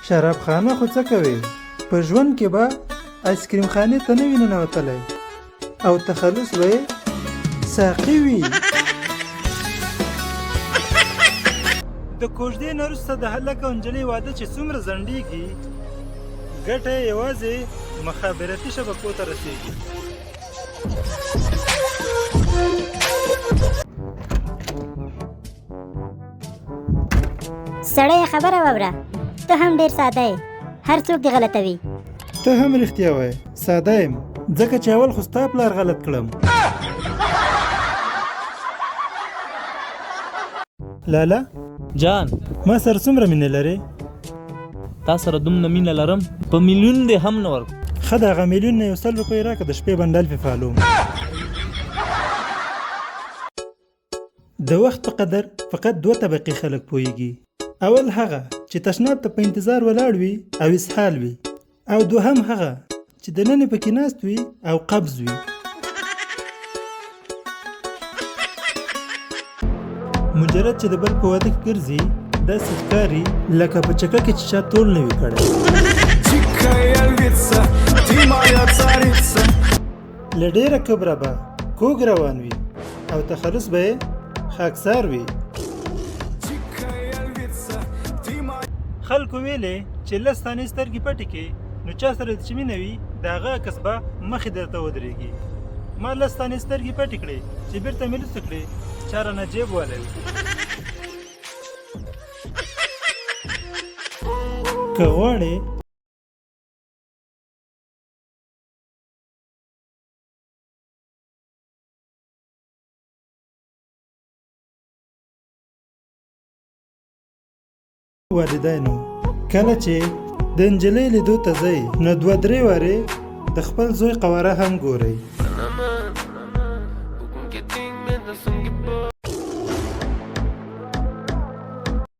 شراب خانه خو څه کوې، په ژوند کې به آیسکریم خانې ته نه وي ننوتلی او تخلص به یې ساقي وي. د کوژدې نه وروسته د هلک او نجلۍ واده چې څومره ځنډېږي، ګټه یې یوازې مخابراتي شبکو ته رسېږي. سړیه خبره واوره، ته هم ډېر ساده یې، هر څوک دې غلطوي. ته هم رښتیا وایې، ساده یم، ځکه چې اول خو ستا پلار غلط کړم. لالا جان، ما سره څومره مینه لرې؟ تا سره دومره مینه لرم، په میلیون دې هم نه ورکوم. ښه د هغه میلیون نه یو سل روپۍ راکړه، د شپې بنډل پې فالوم. د وخت په قدر فقط دوه طبقې خلک پوهیږي، اول هغه چې تشناب ته په انتظار ولاړ وي او اسهال وي، او دوهم هغه چې د ننې پکې ناست وي او قبض وي. مجرد چې د بل په واده کې ګرځي داسې ښکاري لکه په چکه کې چې چا تول نه وي کړی. له ډېره کبره به کوږ روان وي او تخلص به یې خاکسار وي. خلکو ویلې چې لس ثانیې سترګې پټې کړې نو چا سره دې چې مینه وي د هغه عکس به مخې درته ودرېږي. ما لس ثانیې سترګې پټې کړې چې بیرته مې لوڅې کړې چا رانه جیب والی و. که غواړې والدینو کله چې د نجلۍ لیدو ته ځئ نو دوه درې وارې د خپل زوی قواره هم ګورئ.